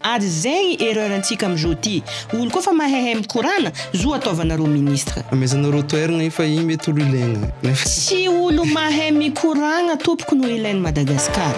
Ary zegny erreur antsika am zo ty, olo koa fa mahaihay mikorana, zo ataovanareo ministre. Amezanareo toeragna io fa igny mety olo ilaigna nefa. Tsy olo mahay mikoragna tompoko no ilain'i Madagascar.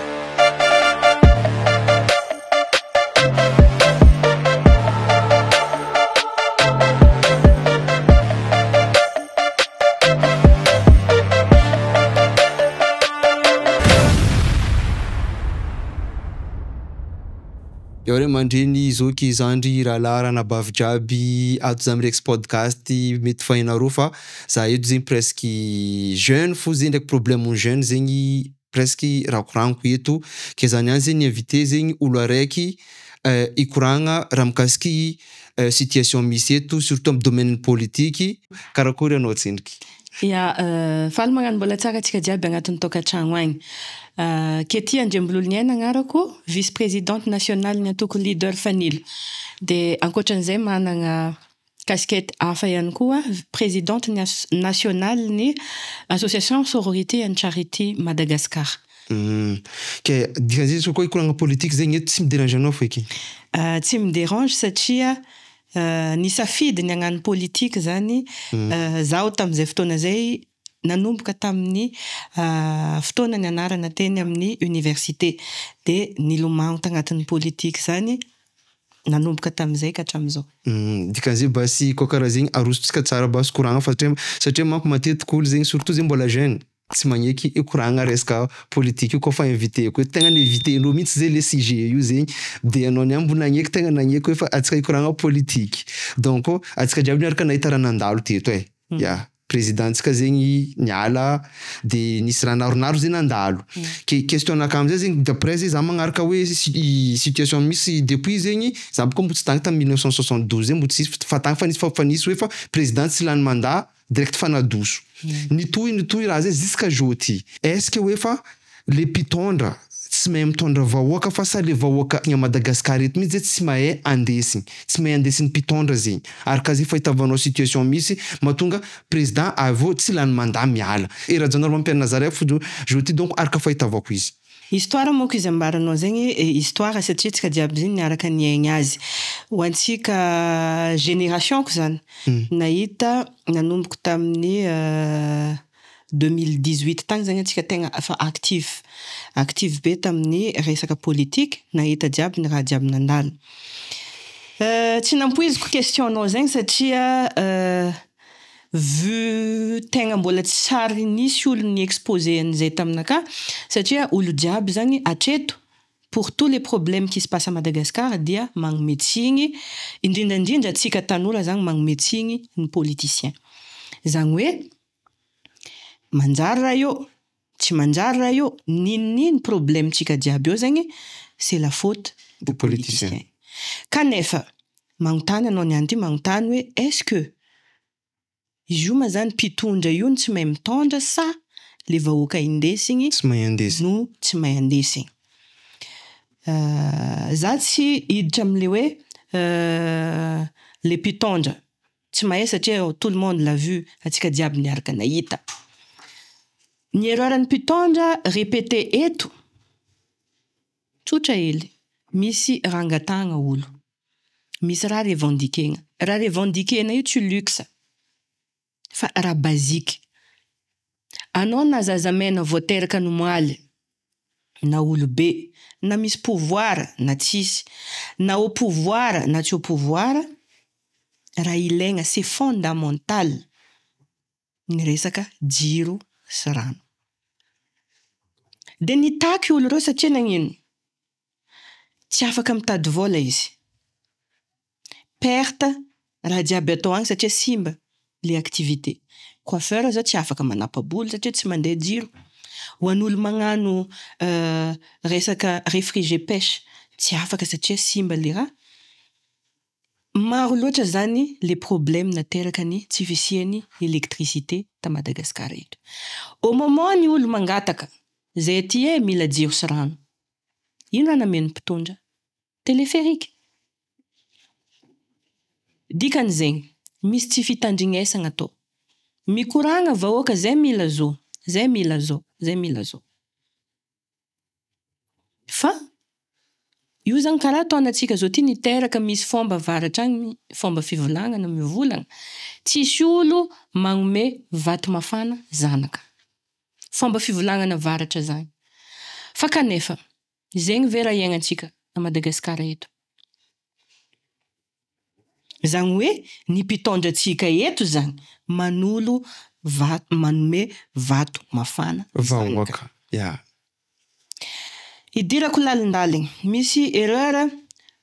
Eo ray aman-dreny, zoky, zandry, rahalahy, ranabavy jiaby ato za Mirex podcast mety fahainareo fa za eto zegny presque jeune fo zegny ndraiky problème-n'ny jeune zegny presque raha koragniko eto ke za niany zegny ni-inviter zegny olo araiky hikoragna raha mikasiky situation misy eto surtout amy domaine politiky. Karakôry anao tsendriky? Ya, faly magnano mbola tsara antsika jiaby agnatin'ny tokantragno agny. Ketty Andriambololoniaina agnarako, vice-présidente nationale ny antoko Leader Fanilo. Dia ankoatran'izay managna casquette hafa ihany koa, présidente nationale ny association Sororité and Charity Madagascar. Ke dikan'izay izy koa hikoragna politique zegny eto tsy mi-dérange anao feky? Tsy mi-dérange satria nisafidy ny hagnano politique zany zaho tamin'izay fotoana izay, nanomboka tamin'ny fotoana nianarana teny amin'ny université. Dia nilomano tagnatin'ny politique zany nanomboka tamin'izay ka hatramin'izao. Dikan'izay basy koa karaha zegny arosontsika tsara basy koragna fa satria manko matetiky olo zegny surtout zegny mbola jeune tsy magneky hikoragna resaka politique io koa fa invité-ko eto. Tegna ni-inviter-ndreo mihitsy zay le sujet io zegny de anao niany mbo nagneky tegna nagneky hoe fa antsika hikoragna politique. Donc antsika jiaby niaraka nahita raha nandalo teto e. Ya, président-ntsika zegny niala de nisy raha naronaro zay nandalo. Ke question-nakahy amizay zegny d'après zay za magnaraka hoe situation misy depuis zegny, za bôka mbo tsy tagny tamin'ny 1972 zay mbo tsisy fa tagny fa nisy fa nisy hoe fa président tsy lany mandat direct fa nadoso. Nitohy nitohy raha zay jusqu'à jour ty. Est-ce que hoe fa le mpitondra tsy mahay mitondra vahoaka fa sa le vahoaka à Madagascar eto mihitsy zay tsy mahay andesigny, tsy mahay andesin'ny mpitondra zegny. Araka zay fahitavanao situation misy mahatonga président avy eo tsy lany mandat miala. E Rajaonarimampianina zare fo jour ty donc araka fahitavako izy. Histoire manko izy ambaranao zegny, histoire satria tsika jiaby zegny niaraka niaigny azy. Ho antsika génération-ko zany, nahita nanomboko tamin'ny 2018 tagny zany antsika tegna efa actif, active be tamin'ny resaka politique, nahita jiaby ny raha jiaby nandalo. Tsy nampoiziko question-nao zegny satria vu tegna mbola tsy ary nisy olo ni-exposer an'izay taminakahy, satria olo jiaby zany hatreto pour tous les problèmes qui se passent à Madagascar dia magnome tsigny, indrindra indrindra antsika tanora zany magnome tsigny ny politicien. Zany hoe manjary raha io, tsy manjary raha io, n'ino n'ino problème-tsika jiaby eo zegny, c'est la faute des politiciens. Kanefa magnontany anao niany ty, magnontany hoe est-ce que izy io ma zany mpitondra io no tsy mahay mitondra sa le vahoaka indesigny tsy mahay andesigny no tsy mahay andesigny? Za tsy hiditra am'le hoe le mpitondra tsy mahay satria tout le monde l'a vu, antsika jiaby niaraka nahita. Ny erreur-n'ny mpitondra répété eto, tsotra hely, misy raha angatahana olo, misy raha revendiquena. Raha revendiquena io tsy luxe fa raha basique. Anao na zazamena vao teraka nomoaly, na olobe, na misy pouvoir na tsisy, na au pouvoir na tsy au pouvoir, raha ilaigna, c'est fondamental ny resaka jiro sy rano. De nitaky olo reo satria nagnino? Tsy afaka mitady vola izy. Perte raha jiaby atao agny satria simba le activité. Coiffeur zao tsy afaka manapa-bolo satria tsy mandeha jiro. Ho an'olo magnano resaka réfrigé pêche tsy afaka satria simba le raha. Maro loatra zany le problème nateraka ny tsy fisian'ny électricité ta Madagascar eto. Au moment ny olo mangataka, zay aty e mila jiro sy rano. Ino raha namen'ny mpitondra? Téléphérique. Dikan'izegny, misy tsy fitandrignesagna atao. Mikoragna vahoaka zay mila zo, zay mila zao, zay mila zao. Fa Io zany karaha ataonantsika zao ty niteraka misy fomba avaratra agny fomba fivolagnana mivolagna. Tsisy olo magnome vato mafana zanaka. Fomba fivolagnana avaratra zany. Fa kanefa, zegny ve raha iaignantsika a Madagasikara eto? Zany hoe ny mpitondra antsika eto zany manolo vato, manome vato mafana zanaka. Vahoaka. Ya. Idirako lalindaligny, misy erreur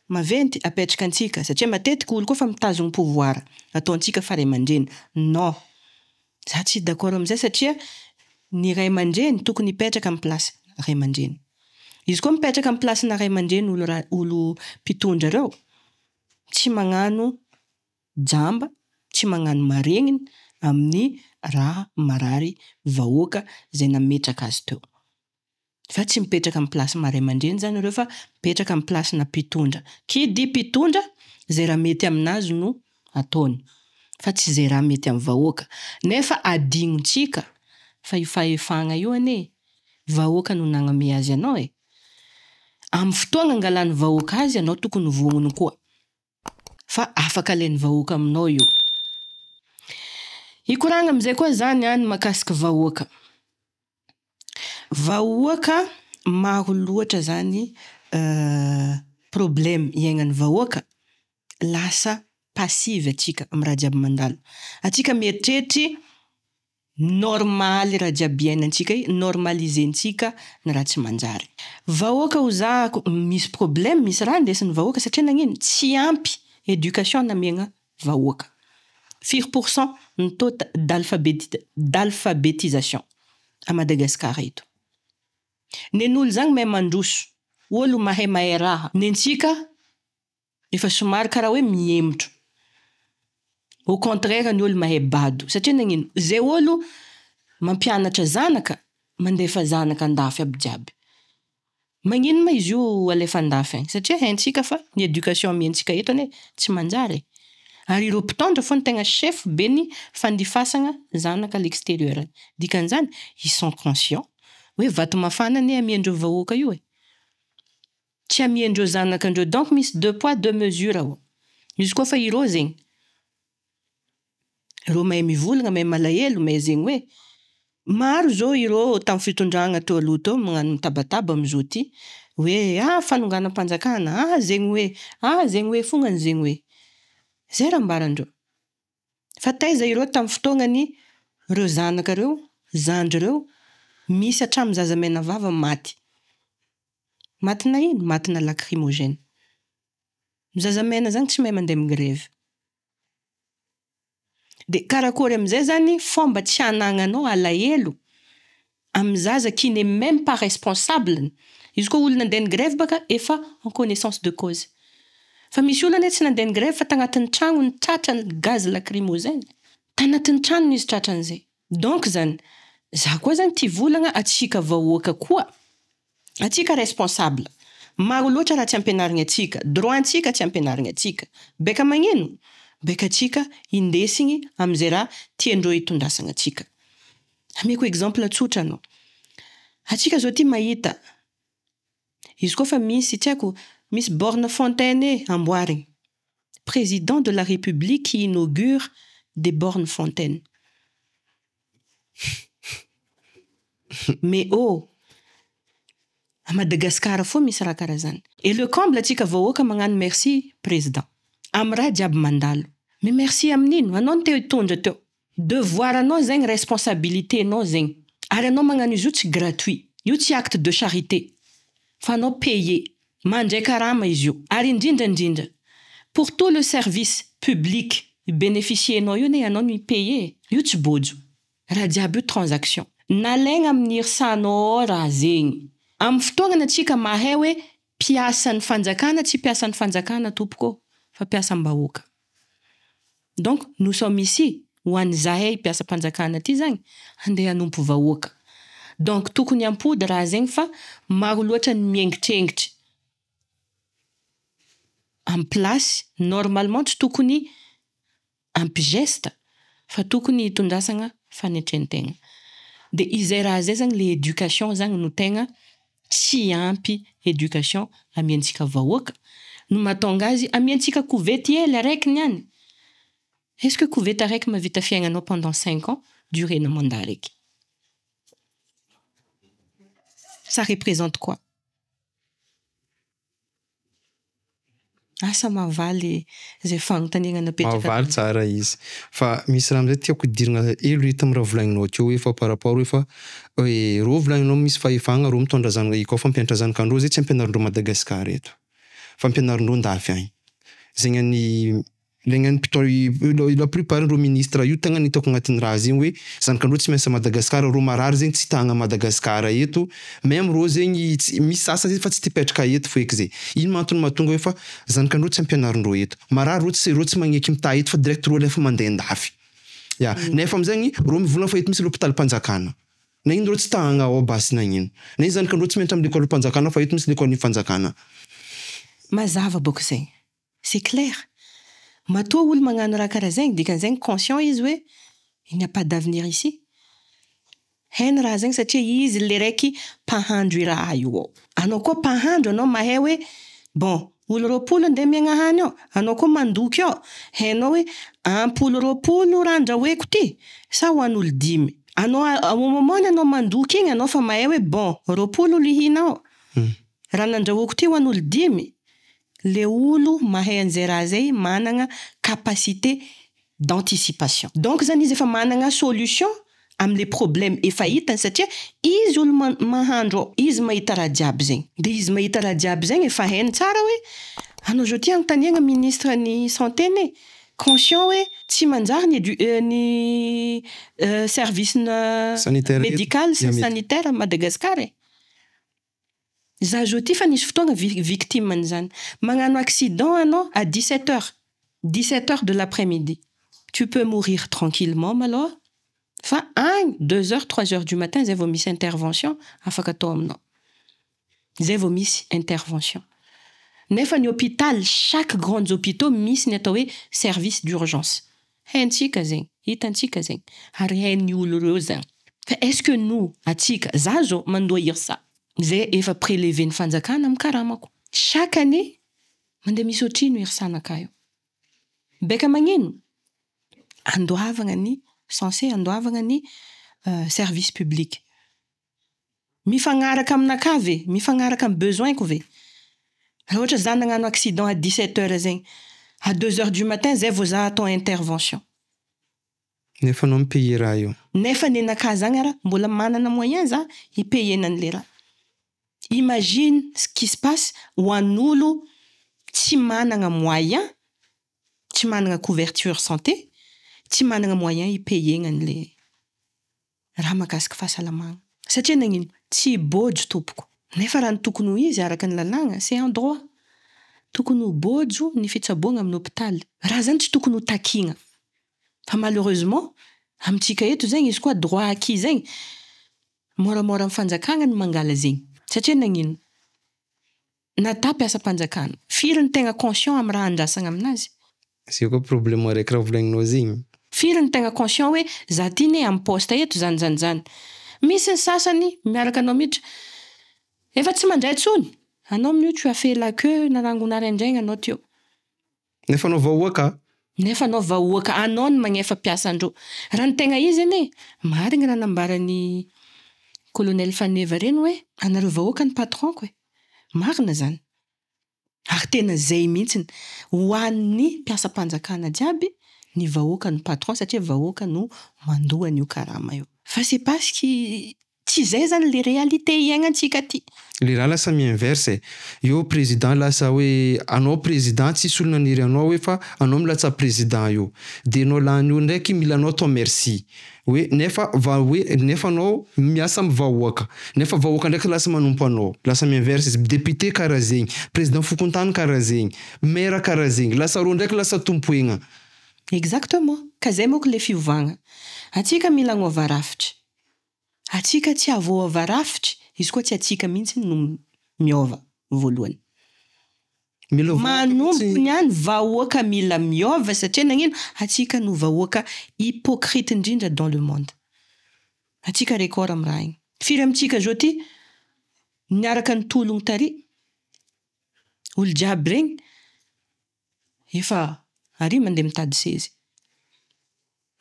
maventy apetraka antsika satria matetiky olo koa fa mitazogno pouvoir ataontsika fa ray aman-dreny. Non, za tsy d'accord amizay satria ny ray aman-dreny tokony hipetraka amy place ray aman-dreny. Izy koa mipetraka amy place-na ray aman-dreny olo ra- olo mpitondra reo, tsy magnano jamba, tsy magnano maregniny amin'ny raha marary vahoaka zay nametraka azy teo. Fa tsy mipetraka amy place maha ray aman-dreny zany ireo fa mipetraka amy place-na mpitondra. Qui dit mpitondra, zay raha mety aminazy no ataony fa tsy zay raha mety amy vahoaka. Nefa adinontsika fa io fahefagna io anie vahoaka no nagname azy anao e. Amy fotoagna angalan'ny vahoaka azy anao tokony vognona koa. Fa afaka alain'ny vahoaka aminao io. Hikoragna amizay koa zany any mahakasiky vahoaka. Vahoaka maro loatra zany problème iaignan'ny vahoaka, lasa passive atsika amy raha jiaby mandalo. Atsika mieritreritry normaly raha jiaby iainantsika i, normalisentsika ny raha tsy manjary. Vahoaka ho zahako misy problème, misy raha indesin'ny vahoaka satria nagnino? Tsy ampy éducation namiagna vahoaka. Firy pourcent ny taux d'alphabétisation à Madagasikara eto? Nen'olo zany mahay mandroso, olo mahay mahay raha. Nentsika efa somary karaha hoe mihemotro. Au contraire ny olo mahay bado. Satria nagnino? Zay olo mampianatra zanaka, mandefa zanaka andafy aby jiaby. Magnino ma izy io alefa andafy agny? Satria haintsika fa ny éducation amiantsika eto anie tsy manjary e. Ary ireo mpitondra fô no tegna chef be ny fandifasagna zanaka à l'extérieur agny. Dikan'izany, ils sont conscients hoe vato mafana anie amiandreo vahoaka io e. Tsy amiandreo zanakandreo. Donc misy deux poids deux mesures ao. Izy koa fa ireo zegny, ireo mahay mivolagna, mahay malahelo, mahay zegny hoe maro zao ireo tamin'ny fitondragna teo aloha teo magnano mitabataba amizao ty hoe ah fanonganam-panjakana, ah zegny hoe, ah zegny hoe fognany zegny hoe. Zay raha ambarandreo. Fa taiza ireo tamin'ny fotoagnany reo zanaka reo, zandry reo, misy hatramin'ny zaza mena vava maty. Matina ino? Matina lacrymogène. Zaza mena zany tsy mahay mandeha migrève. De karakory amizay zany fomba tsy anagnanao alahelo amy zaza qui n'est même pas responsable? Izy koa olo nandeha nigrève baka efa en connaissance de cause. Fa misy olo anie tsy nandeha nigrève fa tagnatin'ny tragno ny tratra ny gaz lacrymogène. Tagnatin'ny trano izy tratran'izay. Donc zany, za koa zany tia volagna atsika vahoaka koa. Atsika responsable. Maro loatra raha tsy ampianarigny atsika. Droit-ntsika tsy ampianarigny atsika. Beka magnino? Beka atsika indesigny amizay raha tiandreo hitondrasagna atsika. Ameko exemple tsotra anao. Atsika zao ty mahita izy koa fa misy tsy haiko misy borne fontaine amboarigny. Président de la République qui inaugure des bornes fontaines. Mais oh, à Madagascar fô misy raha karaha zany. Et le comble atsika vahoaka magnano merci président. Amy raha jiaby mandalo. Mais merci amin'ino? Anao no te hitondra teo. Devoir anao zegny, responsabilité nao zegny. Ary anao magnano izy io tsy gratuit. Io tsy acte de charité. Fa anao payé. Mandray karama izy io. Ary indrindra indrindra, pour tout le service public bénéficier-nao io anie anao no payé. Io tsy bojo. Raha jiaby io transaction. Nalaigna amin'ny irisanao ao raha zegny. Amin'ny fotoagnana atsika mahay hoe mpiasan'ny fanjakana tsy mpiasan'ny fanjakana tompoko fa mpiasam-bahoaka. Donc nous sommes ici ho an'ny zahay mpiasam-panjakana ty zany handeha hanompo vahoaka. Donc tokony ampody raha zegny fa maro loatra ny miengitrengitry amy place normalement tsy tokony ampy geste fa tokony hitondrasagna fanetren-tegna. De izay raha zay zany le éducation zany no tegna Tsy ampy éducation amiantsika vahoaka no mahatonga azy amiantsika kovety hely araiky niany. Est-ce que kovety araiky mahavita fiaignanao pendant 5 ans, durée na mandat araiky? Ça représente quoi? Asa mahavaly zay fanontaniana napetraka. Mahavaly tsara izy. Fa misy raha amizay tiako hidirana hely hita amy raha volagninao teo hoe fa par rapport hoe fa hoe rô volagninao misy fahefagna rô mitondra zana- kaofa hampianatra zanakandrô zay tsy ampianarindreo Madagasikara eto fa ampianarindreo andafy agny. Zegny an'ny legna ny mpitô- la plupart ndreo ministre io tegna ny hitako agnatin'ny raha zegny hoe zanakandreo tsy miasa Madagasikara, rô marary zegny tsy tagna Madagasikara eto, même rô zegny tsy misy sasany fa tsy te hipetraka eto feky zay. Ino antony mahatonga hoe fa zanakandreo tsy ampianarindreo eto? Marary rô tsy magneky mitaha eto fa direct rô alefa mandeha andafy. Ya, nefa am'zaigny rô mivolagna fa eto misy l'hôpitalim-panjakana. Nagnino rô tsy tahagna ao basy nagnino? Nagnino zanakandreo tsy mianatra amin'ny l'école-mpanjakana fa eto misy l'école fanjakana? Mazava bôka zegny. C'est clair. Matoa olo magnano raha karaha zegny, dikan'izegny conscient izy hoe il n'y a pas d'avenir ici. Hainy raha zegny satria izy le raiky mpahandro i raha io ao. Anao koa mpahandro, anao mahay hoe bon, olo 20 andeha amiagna hany ao, anao koa mandoky ao, hainao hoe ampy olo 20 raha andrahoeko ty sa ho an'olo dimy. Anao au moment anao mandoky igny, anao fa mahay hoe bon, 20 olo ihina ao. Raha nandrahoako ty ho an'olo dimy, le olo mahay an'izay raha zay managna capacité d'anticipation. Donc zany izy efa managna solution am'le problème efa hitany satria izy olo mahandro ao, izy mahita raha jiaby zegny. De izy mahita raha jiaby zegny efa hainy tsara hoe anao zao ty anontaniagna ministre ny santé ne conscient hoe tsy manjary ny ny service na Sanitaire médical sy Ya, mety. sanitaire à Madagascar e. Za zao ty fa nisy fotoagna victime an'izany. Magnano accident anao à 17 heures. 17 heures de l'après-midi. Tu peux mourir tranquillement malôha. Fa agny 2 heures, 3 heures du matin zay vao misy intervention afaka atao aminao. Zay vao misy intervention. Nefa ny hôpital, chaque grands hôpitaux misy ny atao hoe service d'urgence. Haintsika zegny, hitantsika zegny. Ary hain'ny olo reo zany. Fa est-ce que nous, atsika, za zao mandoa IRSA, zay efa prélevé ny fanjakana amy karamako. Chaque année, mandeha misy ohatrino IRSA-nakahy io. Beka magnino? Andoavagna ny, censé andoavagna ny service public. Mifagnaraka aminakahy ve? Mifagnaraka amy besoin-ko ve? Raha ohatra za nagnano accident à 17 heures zegny, à 2 heures du matin zay vao za atao intervention. Nefa anao mipayer raha io. Nefa nenakahy zagny ara mbola manana moyen za hipayena an'le raha. Imagine ce qui se passe ho an'olo tsy managna moyen, tsy managna couverture santé, tsy managna moyen hipayena an'le raha mahakasiky fahasalamagna. Satria nagnino? Tsy bôjo tompoko. Nefa raha ny tokony ho izy araka ny lalàgna, c'est un droit. Tokony ho bôjo ny fitsaboagna amin'ny hôpitaly. Raha zany tsy tokony ho takigna. Fa malheureusement, amintsika eto zegny izy koa droit acquis zegny, moramora amin'ny fanjakagna ny mangala zegny. Satria nagnino? Nata mpiasam-panjakana. Firy ny tegna conscient amy raha andrasagna aminazy? Zay koa problème araiky raha volagninao zegny. Firy ny tegna conscient hoe za ty ne amy poste eto zany zany zany. Misy ny sasany miaraka anao miditra efa tsy mandray intsony. Anao amin'io tu as fait la queue narango naraindraigny anao teo. Nefa anao vahoaka. Nefa anao vahoaka, anao no magnefa mpiasandreo. Raha ny tegna izy anie, marigny raha nambaran'ny colonel Faneva reny hoe anareo vahoaka ny patron-ko e. Marina zany. Ary tena zay mihitsiny. Ho an'ny mpiasam-panjakana jiaby, ny vahoaka ny patron satria vahoaka no mandoa an'io karama io. Fa c'est parce que tsy zay zany le réalité iainantsika ty. Le raha lasa mi-inverse e. Eo président lasa hoe anao président tsisy olo naniry anao hoe fa anao milatsa président io. De anao lany io ndraiky mila anao atao merci. Hoe nefa va hoe nefa anao miasa amy vahoaka. Nefa vahoaka ndraiky lasa manompo anao. Lasa mi-inverse izy. Député karaha zegny, président fokontany karaha zegny, maire karaha zegny. Lasa rô ndraiky lasa tompoegna. Exactement. Ka zay manko le fiovagna. Atsika mila agnova rafitra. Atsika tsy avoava rafitry, izy koa tsy atsika mihitsy no miova voalohany. Mila vahoaka Manomboky mihitsy. niany vahoaka mila miova satria nagnino? Atsika no vahoaka hypocrite indrindra dans le monde. Atsika record amy raha igny. Firy amitsika zao ty? Niaraka nitologno tary, olo jiaby regny efa ary mandeha mitady sezy.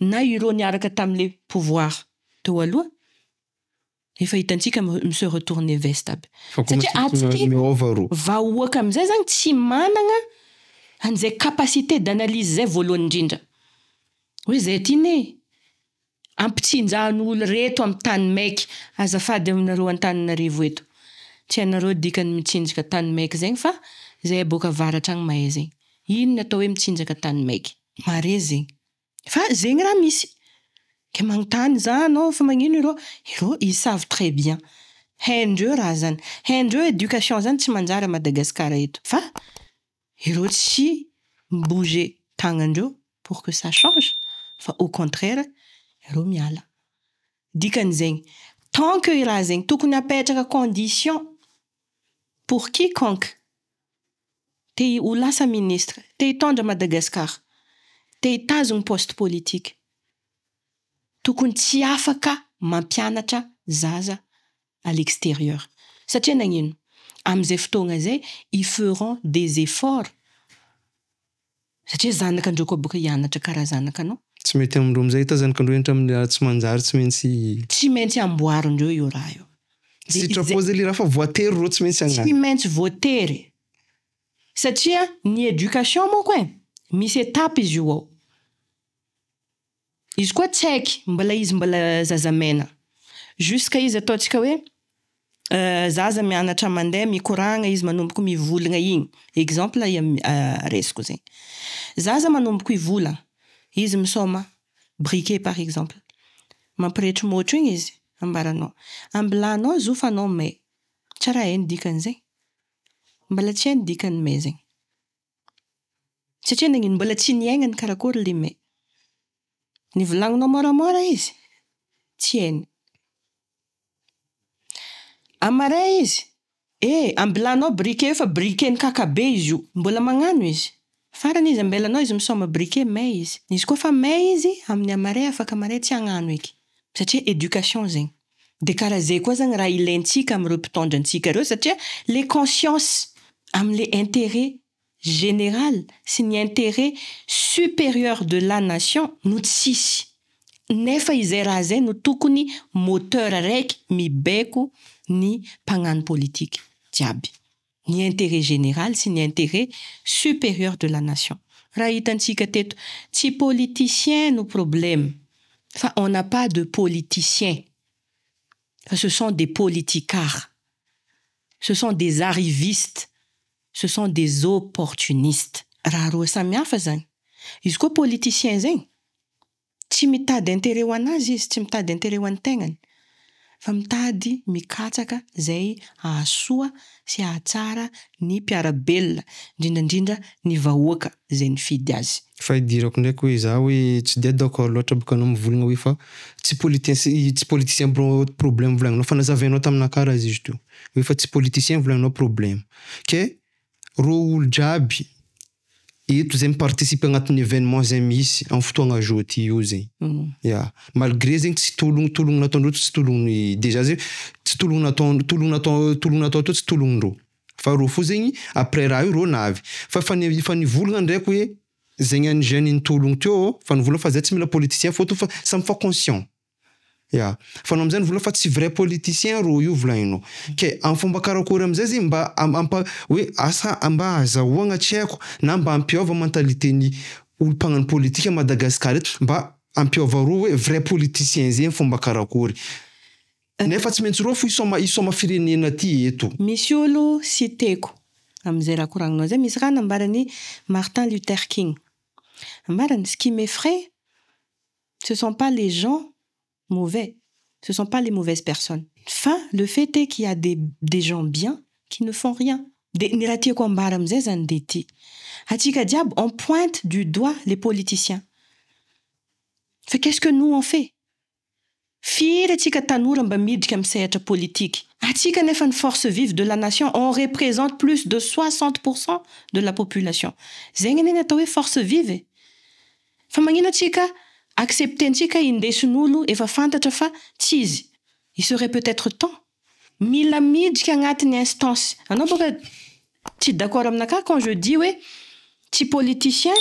Na ireo niaraka tamle pouvoir teo aloha, efa hitantsika mi-se retourner veste aby. Fa koa Satria matetiky atsika miôva rô. Vahoaka amizay zany tsy managna an'izay capacité d'analyse zay voalohany indrindra. Hoe zay ty ne ampitsinjahan'olo reto amy tany maiky. Azafady aminareo Antananarivo eto. Tsy hainareo dikany mitsinjaka tany maiky zegny fa zahay boaka avaratra agny mahay zegny. Ino ny atao hoe mitsinjaka tany maiky? Mare zegny. Fa zegny raha misy. Ke magnontany za anao fa magnino ireo? Ireo, ils savent très bien. Haindreo raha zany. Haindreo éducation zany tsy manjary à Madagasikara eto. Fa ireo tsy mibouger tagnandreo pour que ça change, fa au contraire, ireo miala. Dikan'izegny, tant que i raha zegny tokony apetraka condition pour quiconque te ho lasa ministre, te hitondra Madagasikara, te hitazogno poste politique, tokony tsy afaka mampianatra zaza à l'extérieur. Satria nagnino? Amizay fotoagna zay, ils feront des efforts. Satria zanakandreo koa boka hianatra karaha zanakanao. Tsy mety amindreo amizay hita zanakandreo hianatra amin'ny raha tsy manjary, tsy maintsy Tsy maintsy amboarindreo io raha io. De Sitrapo zay le raha fa voatery rô tsy maintsy Tsy hagnano. maintsy voatery. Satria ny éducation manko e, misy étape izy io ao. Izy koa tsy haiky, mbola izy mbola zazamena. Jusqu'à izy ataontsika hoe zaza mianatra mandeha mikoragna izy manomboka mivolagna igny. Exemple resiko zegny. Zaza manomboka hivolagna, izy misôma briquet par exemple. Mampirehetry môtro igny izy, ambaranao. Ambilanao izy io fa anao may. Tsy raha hainy dikan'izay. Mbola tsy hainy dikany may zegny. Satria nagnino? Mbola tsy niaignany karakory le may. Nivolagninao moramora izy, tsy hainy. Amaray izy, ambilanao briquet io fa briquet-ny kakabe izy io. Mbola magnano izy. Farany izy ambelanao izy misôma briquet, may izy. Izy koa fa may izy, amin'ny amaray afaka amaray tsy hagnano eky. Satria éducation zegny. De karaha zay koa zany raha ilaintsika am'ireo mpitondra antsika reo, satria le conscience am'le intérêt général sy ny intérêt supérieur de la nation no tsisy. Nefa izay raha zay no tokony moteur raiky mibaiko ny mpagnano politique jiaby. Ny intérêt général sy ny intérêt supérieur de la nation. Raha hitantsika teto, tsy politicien no problème, fa on n'a pas de politiciens. Fa ce sont des politicards. Ce sont des arrivistes. Ce sont des opportunistes. Raha roa samy hafa zany. Izy koa politicien zegny, tsy mitady intérêt ho anazy izy, tsy mitady intérêt ho an'ny tegnany, fa mitady mikatsaka zay ahasoa sy ahatsara ny mpiara-belona, indrindrandrindra ny vahoaka zay nifidy azy. Fa idirako ndraiky hoe za hoe tsy de d'accord loatra boka anao mivolagna hoe fa tsy politicien, tsy politicien problème volagninao, fa nazavainao taminakahy raha izy teo. Hoe fa tsy politicien volagninao problème. Ke rô olo jiaby eto zay miparticipe agnatin'ny événement zay misy amin'ny fotoagna zao ty io zegny. Ya, malgré zegny tsy tologno tologno nataondreo, tsy tologny déjà zegny, tsy tologno natao tologno natao tologno natao teo, tsy tolognondreo. Fa rô fo zegny après raha io rô navy. Fa nivolagna ndraiky hoe zegny an'ny jeune nitologno teo fa nivolagna fa zay tsy mila politicien fôtony fa samy fa conscient. Ya, fa anao amizay nivolagna fa tsy vrai politicien rô io volagninao. Ke amin'ny fomba karakory amizay zegny mba ampa hoe asa mba azahoagna tsy haiko na mba hampiova mentalité-ny olo mpagnano politique à Madagasikara eto, mba hampiova rô hoe vrai politicien zegny fomba karakory. Nefa tsy maintsy rô fo isôma firenena ty eto. Misy olo citeko amizay raha koragninao zay, misy raha nambarany Martin Luther King. Ambarany: ce qui m'effraie, ce sont pas les gens mauvais, ce sont pas les mauvaises personnes. Fa le fait est qu'il y a des gens bien qui ne font rien. De ny raha tiako ambara amizay zany de ty. Atsika jiaby, on pointe du doigt les politiciens. Fa qu'est-ce que nous on fait? Firy atsika tanora mba miditra amin'ny sehatra politique? Atsika nefa ny force vive de la nation, on représente plus de 60% de la population. Zegny anie ny atao hoe force vive e. Fa magnino atsika acceptentsika indesin'olo efa fantatra fa tsy izy? Il serait peut-être temps. Mila midriky agnatin'ny instance. Anao bôka tsy d'accord aminakahy quand je dis hoe tsy politicien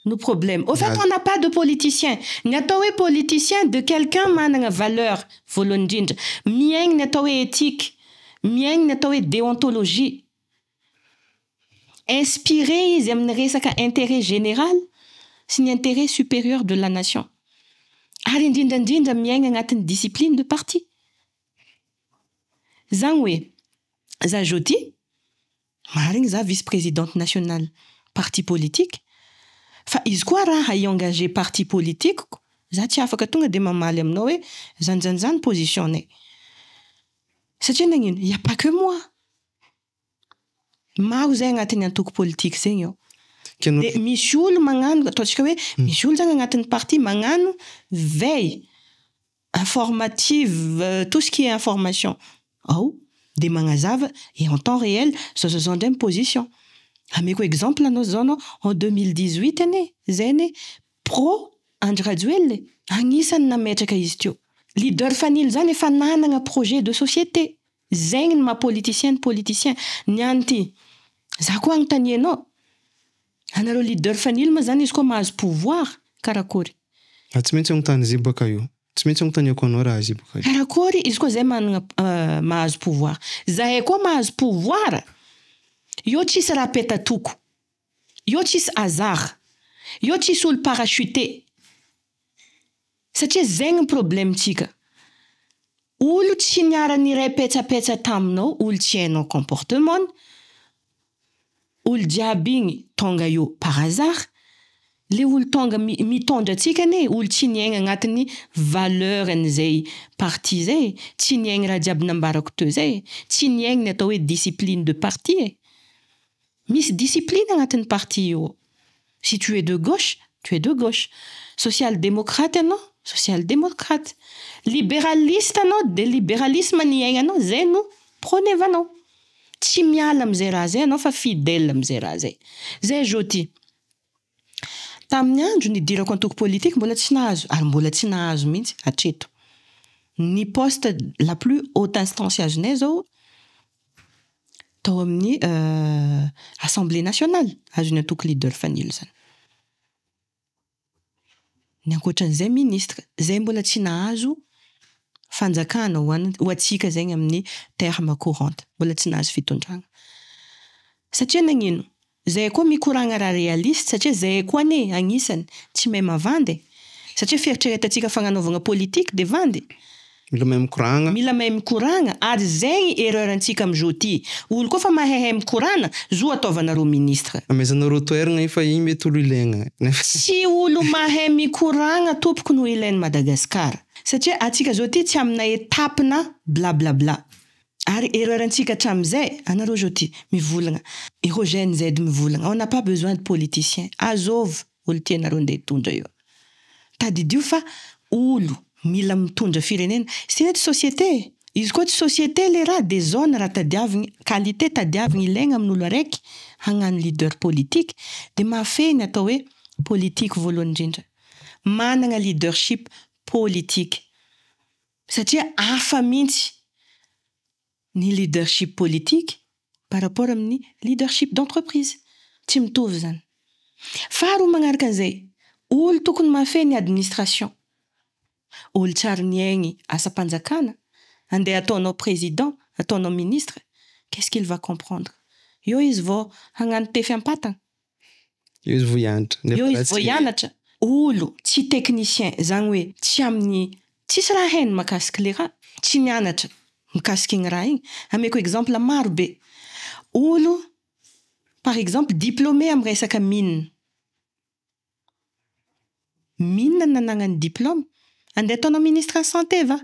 no problème. Au fait, on n'a pas de politicien. Ny atao hoe politicien de quelqu'un manana valeur voalohany indrindra. Miaigny ny atao hoe éthique, miaigny ny atao hoe déontologie. Inspiré izy amin'ny resaka intérêt général sy ny intérêt supérieur de la nation. Ary indrindrandrindra miaigny agnatin'ny discipline de parti. Zany hoe za zao ty, marigny za vice-présidente nationale parti politique, fa izy koa raha hi-engagé parti politikeko, za tsy afaka tonga de mamaly aminao hoe zany zany zany position-nay. Satria nagnino? Y a pas que moi. Maro zay agnatin'ny antoko politique zegny ao. De misy olo magnano, ataontsika hoe misy olo zany agnatin'ny parti magnano veille informative, tout ce qui est information ao, de magnazava et en temps réel zao zao zao ndray ny position. Ameko exemple anao zao anao, en 2018 ane, zay ane pro Andry Rajoelina e, agnisan'ny nametraka izy teo. Leader Fanilo zany efa nanana projet de société. Zegny ny maha politicien ny politicien. Niany ty, za koa agnontanianao, anareo leader Fanilo ma zany izy koa mahazo pouvoir karakory? Ah, tsy maintsy agnontany zay baka io. Tsy maintsy agnontaniako anao raha zay baka io. Karakory izy koa zay manana mahazo pouvoir? Zahay koa mahazo pouvoir, io tsisy raha petatoko, io tsisy hasard, io tsisy olo parachuté. Satria zegny ny problème-tsika. Olo tsy niara-niray petsapetsa taminao, olo tsy hainao comportement, olo jiaby igny tonga io par hasard. Le olo tonga mitondra antsika ane, olo tsy niaigna agnatin'ny valeur an'izay parti zay, tsy niaigna raha jiaby nambarako teo zay, tsy niaigna ny atao hoe discipline de parti e. Misy discipline agnatin'ny parti io ao. Si tu es de gauche, tu es de gauche. Social démocrate anao, social démocrate. Libéraliste anao, de libéralisme ny iainanao, zay no prônevanao. Tsy miala amizay raha zay anao fa fidèle amizay raha zay. Zay zao ty. Tamin'ny andro nidirako antoko politique mbola tsy nahazo, ary mbola tsy nahazo mihitsy hatreto. Ny poste la plus haute instance azonay zao tao amin'ny Assemblée nationale, azon'ny antoko leader Fanilo zany. Ny ankoatran'izay ministre, zay mbola tsy nahazo fanjakana ho an ho atsika zegny amin'ny terme courante, mbola tsy nahazo fitondrana. Satria nagnino? Zay koa mikoragna raha réaliste, satria zay koa ane agnisany tsy mahay mavandy e. Satria fieritreretantsika fagnanaovagna politique de vandy. Mila mahay mikoragna. Mila mahay mikoragna, ary zegny erreur antsika amizao ty. Olo koa fa mahaihay mikorana, zo ataovanareo ministre. Amezanareo toerana efa igny mety olo ilaigna. Tsy olo mahay mikoragna tompoko no ilain'i Madagasikara. Satria atsika zao ty tsy amina étape na blablabla. Ary erreur antsika hatramizay, anareo zao ty mivolagna, ireo Gen Z mivolagna, on n'a pas besoin de politiciens. Azôvy olo tianareo andeha hitondra io. Tadidio fa olo mila mitondra firenena. Sy tsy société. Izy koa tsy société le raha de zao ny raha tadiavigny, qualité tadiavigny ilaigna amin'olo araiky hagnano leader politique, de mahafehy ny atao hoe politique voalohany indrindra. Manana leadership politique. Satria hafa mihitsy ny leadership politique par rapport amin'ny leadership d'entreprise. Tsy mitovy zany. Faharoa magnaraka an'izay, olo tokony mahafehy ny administration. Olo tsary niaigny asam-panjakana, andeha ataonao président, ataonao ministre, qu'est-ce qu'il va comprendre? Eo izy vao hagnano tefy ampatana. Eo izy vao hianatra. Eo izy vao hianatra. Olo tsy technicien, zany hoe tsy amin'ny tsisy raha hainy mahakasiky le raha, tsy nianatra mikasiky igny raha igny. Ameko exemple maro be. Olo par exemple diplômé amy resaka mine. Mine nanagnany diplôme, andeha ataonao ministre ny santé va?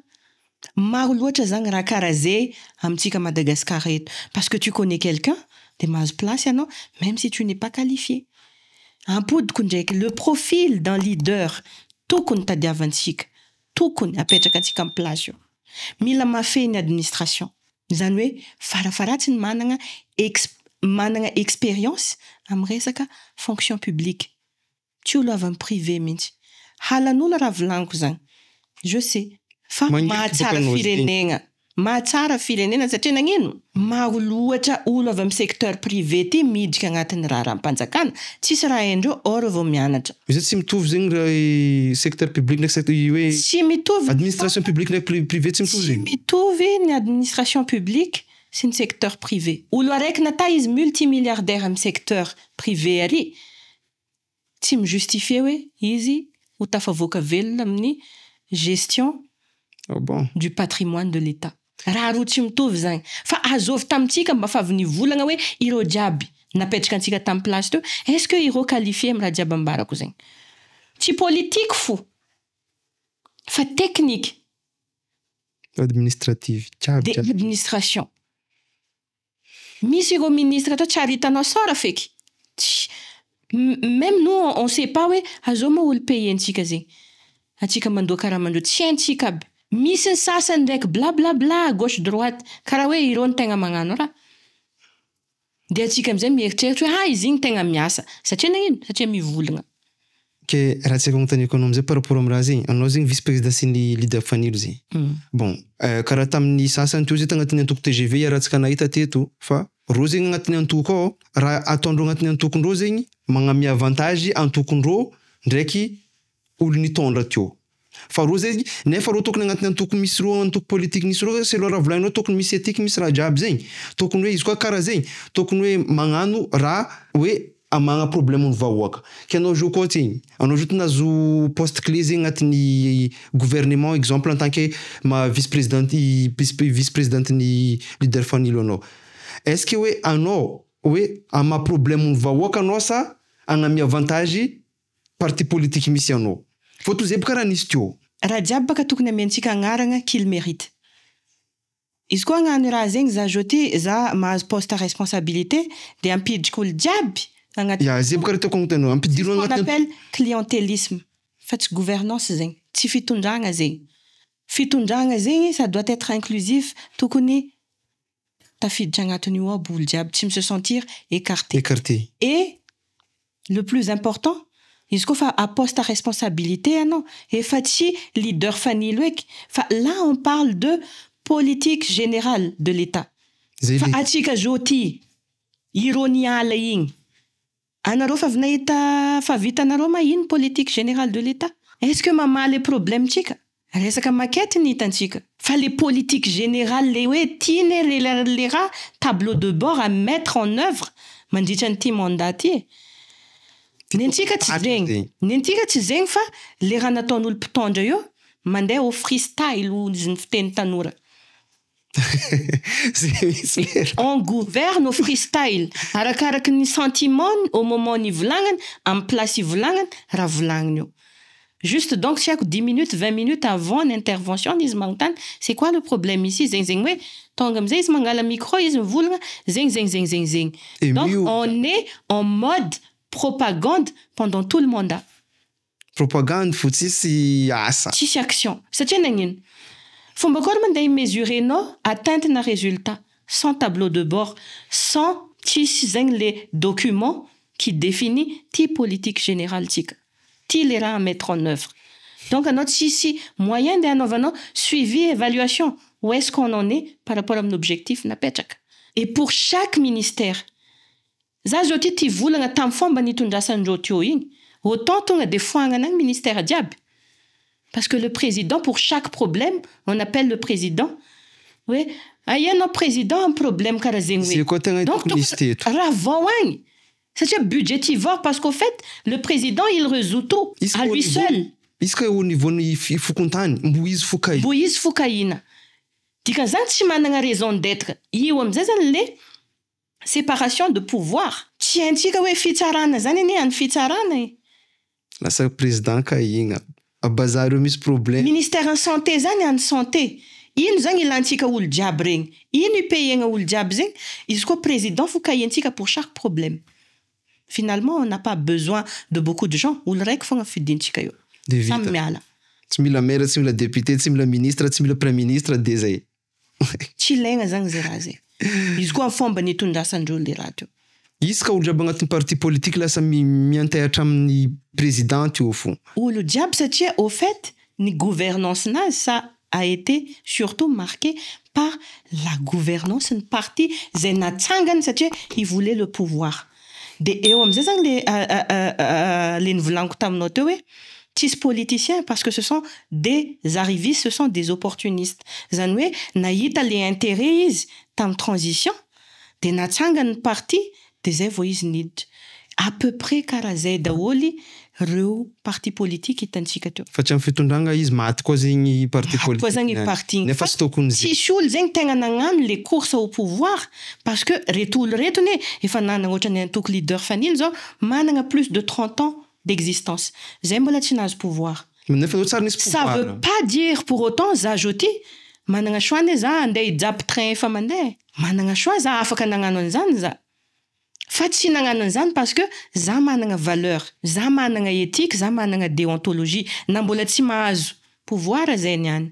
Maro loatra zany raha karaha zay amintsika Madagasikara eto. Parce que tu connais quelqu'un, de mahazo place ianao, même si tu n'es pas qualifié. Ampodiko ndraiky le profil d'un leader tokony tadiavantsika, tokony apetraka antsika amy place io. Mila mahafehy ny administration. Zany hoe farafaratsiny manana manana expérience amy resaka fonction publique. Tsy olo avy amy privé mihitsy. Halan'olo raha volaniko zany. Je sais. Fa Magniriky mahatsara bôka anao zegny. firenena. Mahatsara firenena satria nagnino? Maro loatra olo avy amy secteur privé ty midriky agnatin'ny raharaham-panjakana, tsisy raha haindreo or vao mianatra. Izy tsy mitovy zegny raha secteur public ndraiky secteur hoe Tsy mitovy. Administration publique ndraiky privé tsy mitovy Tsy zegny. mitovy ny administration publique sy ny secteur privé. Olo araiky nata izy multimilliardaire amy secteur privé ary tsy mijustifie hoe izy ho tafavoaka velona amin'ny gestion Ah bon. Du patrimoine de l'État. Raha roa tsy mitovy zany. Fa azovy tamitsika mba fa avy nivolagna hoe ireo jiaby napetraka antsika tamy place teo, est ce que ireo qualifié amy raha jiaby ambarako zegny? Tsy politique fo fa technique. Administrative jiaby. De jiaby. Administration misy ireo ministre atao tsy ary hitanao sora feky. Tsy même nous, on sait pas hoe azao moa olo payentsika zegny, atsika mandoa karaha tsy haintsika aby. Misy ny sasany ndraiky bla bla bla, gauche droite, karaha hoe ireo no tegna magnano raha, de atsika amizay mieritreritra hoe ah, izy igny tegna miasa. Satria nagnino? Satria mivolagna. Ke raha tsy haiko agnontaniako anao amizay par rapport amy raha zegny, anao zegny vice président sy ny leader Fanilo zegny. Bon, karaha tamin'ny sasany teo zay tagnatin'ny antoko TGV iarahantsika nahita teto fa reo zegny agnatin'ny antoko ao, raha ataondreo agnatin'ny antokondreo zegny magnamia avantage antokondreo ndraiky olo nitondra teo. Fa reo zegny nefa reo tokony agnatin'ny antoko misy reo, antoko politique misy reo, selon raha volaninao tokony misy éthique, misy raha jiaby zegny. Tokony hoe izy koa karaha zegny, tokony hoe magnano raha hoe amagna problème ny vahoaka. Ke anao zo koa zegny, anao zo nahazo poste clé zegny agnatin'ny gouvernement, exemple en tant que ma vice président, vice présidente ny leader Fanilo anao. Est-ce que hoe anao hoe ama problème ny vahoaka anao sa agnamia avantage parti politique misy anao? Fôtony zay boka raha nisy teo. Raha jiaby baka tokony amiantsika agnarana qu'il mérite. Izy koa agnano raha zegny, za zo ty za mahazo poste à responsabilité de ampidriky olo jiaby agnaty. Ya, zay boka raha tiako agnontanianao. Ampidiro Ce qu'on agnatin'ny appelle clientélisme fa tsy gouvernance zegny, tsy fitondragna zegny. Fitondragna zegny, ça doit être inclusif, tokony tafiditra agnatin'io aby olo jiaby, tsy se sentir écarté. Écarté. Et le plus important, izy koa fa à poste à responsabilité anao, efa tsy leader Fanilo eky fa là on parle de politique générale de l'État. Zay Fa le atsika zo ty ireo niala igny, anareo fa avy nahita fa vitanareo ma ino politique générale de l'État? Est-ce que mamaly le problème tsika? Resaka maquette ny hitantsika, fa le politique générale, le hoe tiany le raha tableau de bord à mettre en œuvre mandritra ny ty mandat ty e, nentsika tsy zegny, nentsika tsy zegny, fa le raha nataon'olo mpitondra io mandeha au freestyle izy ny fiteny tanora. Zay mihitsy lera. On gouverne au freestyle, arakaraky ny sentiment au moment nivolagnany, amy place ivolagnany raha volagniny io. Juste donc tsy haiko, 10 minutes, 20 minutes avant l'intervention izy magnontany: "C'est quoi le problème ici?" Zegny zegny hoe tonga amizay izy mangala micro, izy mivolagna zegny zegny zegny zegny zegny. Et Donc mio on est en mode propagande pendant tout le mandat. Propagande fo, tsisy asa. Tsisy action. Satria nagnino? Fomba akory mandeha imesurenao atteinte na résultat sans tableau de bord, sans tsisy zegny le document qui définit ty politique générale tsika ty, le raha à mettre en œuvre? Donc anao tsisy moyen ndeha anaovanao suivi, évaluation, où est-ce qu'on en est par rapport amin'ny objectif napetraka. Et pour chaque ministère, za zao ty ty volagna tamy fomba nitondrasandreo teo igny, autant tonga de foagnana agny ministère jiaby, parce que le président, pour chaque problème on appelle le président hoe aia anao président amy problème karaha zegny. Zay hoe koa tegna donc tokony izy teto. Raha vao agny satria budgétivore, parce qu'au fait le président, il résout tout Izy à au lui seul. Izy ka au niveau ny fokontany mbo izy fokay. Mbo izy fokahina, dikan'izany tsy manana raison d'être io amizay zany. Le séparation de pouvoir tsy haintsika hoe fitsarana zany anie any fitsarana e. Lasa président ka igna abazary eo misy problème. Ministère en santé zany any santé, ino zany ilantsika olo jiaby regny, ino ipayegna olo jiaby zegny, izy koa président fokahiantsika pour chaque problème? Finalement, on n'a pas besoin de beaucoup de gens, olo raiky fogna fidintsika io. De samy vita. Miala. Tsy mila maire, tsy mila député, tsy mila ministre, tsy mila premier ministre, de zay. Tsy ilaigna zany zay raha zay, izy koa fomba nitondrasandreo le raha teo. Izy ka olo jiaby agnatin'ny parti politique lasa miantehatra amin'ny président io fo. Olo jiaby, satria au fait ny gouvernance nazy sa a été surtout marqué par la gouvernance ny parti zay natsangany satria il voulait le pouvoir. De eo amizay zany le nivolaniko taminao teo hoe tsisy politicien, parce que ce sont des arrivistes, ce sont des opportunistes. Zany hoe nahita le intérêt izy tamy transition, de natsangany ny parti, de zay vao izy niditra. À peu près karaha zay daholy reo parti politique hitantsika teo. Fa tsy amy fitondragna izy maty koa zegny parti Maty koa zagny politique parti. Nefa tsy tokony zegny. Tsisy olo zegny tegna nagnano le course au pouvoir, parce que reto olo reto ne efa nanana, ohatra ny antoko Leader Fanilo zao manana plus de 30 ans d'existence, zay mbola tsy nahazo pouvoir. Nefa zao tsary nisy Ça pouvoir. veut pas dire pour autant za zao ty manana choix ne za andeha hijapy train efa mandeha. Manana choix za, afaka nagnano an'izany za, fa tsy nagnano an'izany parce que za manana valeur, za manana éthique, za manana déontologie. Na mbola tsy mahazo pouvoir zay niany,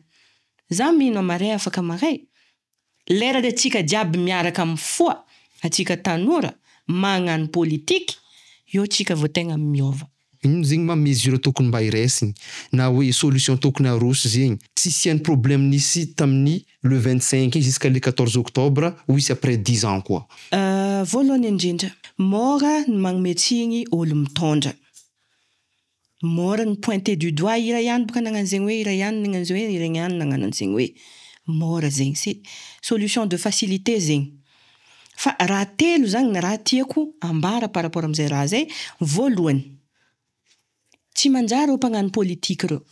za mino amaray afaka maray lera le atsika jiaby miaraka amy foa atsika tanora magnano politiky eo tsika vao tegna miova. Ino zegny ma mesure tokony mba iraisiny na hoe solution tokony aroso zegny tsy isian'ny problème nisy tamin'ny le 25 jusqu'à le 14 octobre ho isy après 10 ans koa? Voalohany indrindra, mora ny magnome tsigny olo mitondra, mora ny pointer du doigt ira ihany boka nagnano zegny hoe ira ihany nagnano zegny hoe ira ihany nagnano an'zegny hoe mora zegny, c'est solution de facilité zegny. Fa raha telo zany ny raha tiako ambara par rapport am'izay raha zay. Voalohany, tsy manjary ro mpagnano politiky reo.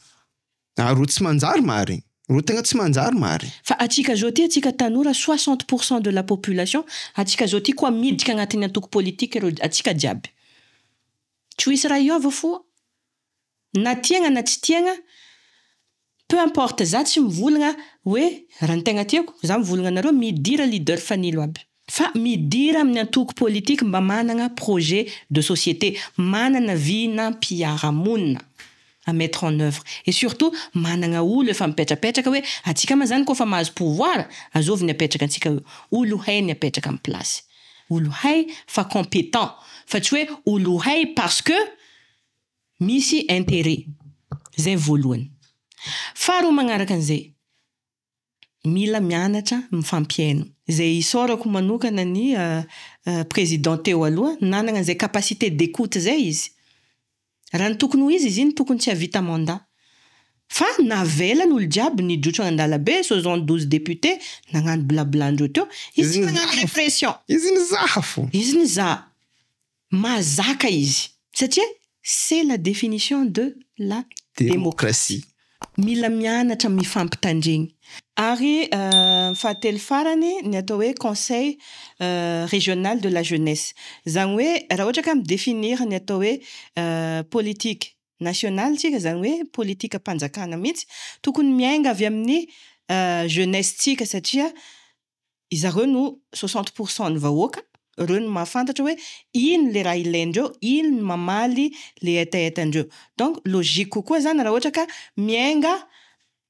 Ah, ro tsy manjary marigny, ro tegna tsy manjary marigny. Fa atsika zao ty, atsika tanora, 60 % de la population atsika zao ty koa miditra agnatin'ny antoko politique reo atsika jiaby, tsy ho hisy raha hiova foa na tiagna na tsy tiagna, peu importe. Za tsy mivolagna hoe raha ny tegna tiako, za mivolagna anareo midira Leader Fanilo aby, fa midira amin'ny antoko politique mba manana projet de société, manana vinam-piarahamonina à mettre en œuvre, et surtout manana olo efa mipetrapetraka hoe atsika ma zany koa fa mahazo pouvoir azovy ny apetraka antsika eo, olo hay ny apetraka amy place, olo hay fa compétent, fa tsy hoe olo hay parce que misy intérêt zay. Voalohany. Faharoa magnaraka an'izay, mila mianatra mifampiaino. Zay isaorako manokana ny président teo aloha nanana an'izay capacité d'écoute zay izy. Raha ny tokony ho izy, izy iny tokony tsy havita mandat, fa navelany olo jiaby nidrotro andalabe, 72 député nagnano blablandreo teo izy, tsy nagnano répression. Izy nizaha fo. Izy nizaha mazaka izy satria c'est la définition de la démocratie. Mila mianatra mifampitandregny. Ary fahatelo farany, ny atao hoe conseil régional de la jeunesse. Zany hoe raha ohatra ka midéfinir ny atao hoe politique nationale tsika, zany hoe politique mpanjakana mihitsy, tokony miainga avy amin'ny jeunesse tsika, satria izareo no 60 % ny vahoaka reo no mahafantatra hoe ino le raha ilaindreo, ino ny mamaly le hetahetandreo. Donc logique kokoa zany raha ohatra ka miainga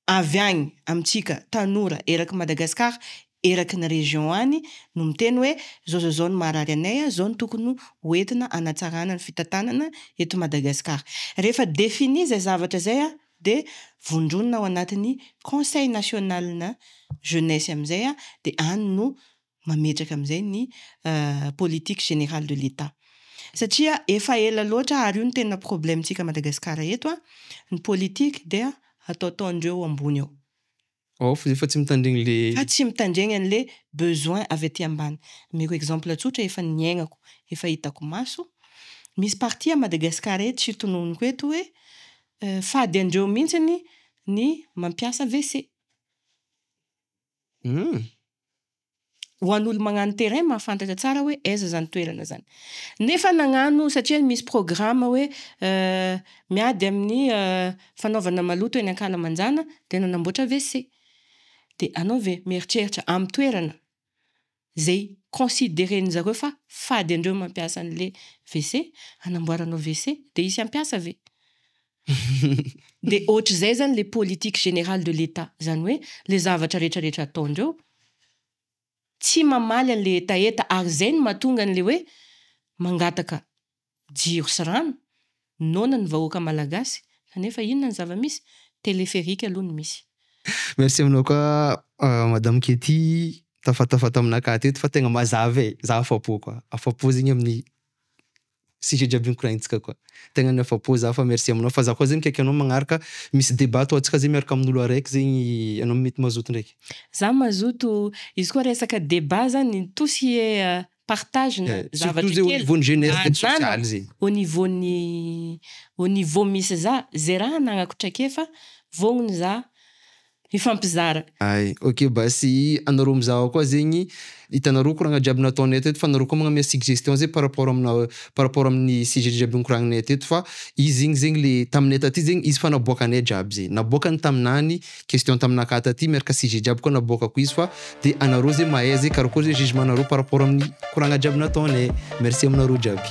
avy agny amitsika tanora eraky Madagasikara, eraky ny région any no miteny hoe zao zao zao no maharary anay a, zao no tokony hoentina anatsarana ny fitantanana eto Madagasikara. Rehefa défini zay zavatra zay a, de vondronona ao anatin'ny conseil national na jeunesse amizay a, de any no mametraka amizay ny politique générale de l'État, satria efa ela loatra ary io no tena problème-tsika Madagasikara eto a, ny politique dia ataotaondreo ambony eo. Ao fa efa tsy mitandregny le Fa tsy mitandregny an'le besoin avy aty ambany. Omeko exemple tsotra efa niaignako, efa hitako maso: misy parti a Madagasikara eto, tsy tononiko eto, hoe fady andreo mihitsiny ny mampiasa WC. Ho an'olo magnano terrain mahafantatra tsara hoe aiza zany toerana zany. Nefa nagnano satria misy programme hoe miady amin'ny fanaovana maloto eny ankalamanjana, de nanamboatra WC. De anao ve mieritreritra amy toerana zay considéren zareo fa fady andreo mampiasa an'le WC, anamboaranao WC de hisy ampiasa ve? De ohatr'izay zany le politique générale de l'État, zany hoe le zavatra rehetrarehetra ataondreo tsy mamaly an'le hetaheta. Ary zay no mahatonga an'le hoe mangataka jiro sy rano noana ny vahoaka malagasy, kanefa inona ny zava-misy? Téléphérique aloha no misy. Merci aminao koa madame Ketty tafatafa taminakahy teto fa tegna mazava e, za afa-po koa, afa-po zegny amin'ny sujet jiaby nikoragnitsika koa. Tegna ny afa-po za fa merci aminao fa za koa zegny mikaiky anao magnaraka misy débat ataontsika zegny miaraka amin'olo araiky zegny anao mety mazoto ndraiky. Za mazoto, izy koa resaka débat zany, tout ce qui est partage na Surtout zavatra zay au kely niveau ny jeunesse ndraiky ananako sosialy zegny. Au niveau misy za, zay raha anagnako traikefa vognona za hifampizara. Ay, ok basy anareo mizaha koa zegny hitanareo koragna jiaby nataonay teto fa anareo koa magnamia suggestion zay par rapport amin'ny sujet jiaby nikoragninay teto fa izy igny zegny le taminay taty zegny izy fa naboakanay jiaby zegny naboakany taminany question taminakahy taty miaraka sujet jiaby koa naboakako izy fa de anareo zegny mahay zegny karakory zegny jugement nareo par rapport amin'ny koragna jiaby nataonay. Merci aminareo jiaby.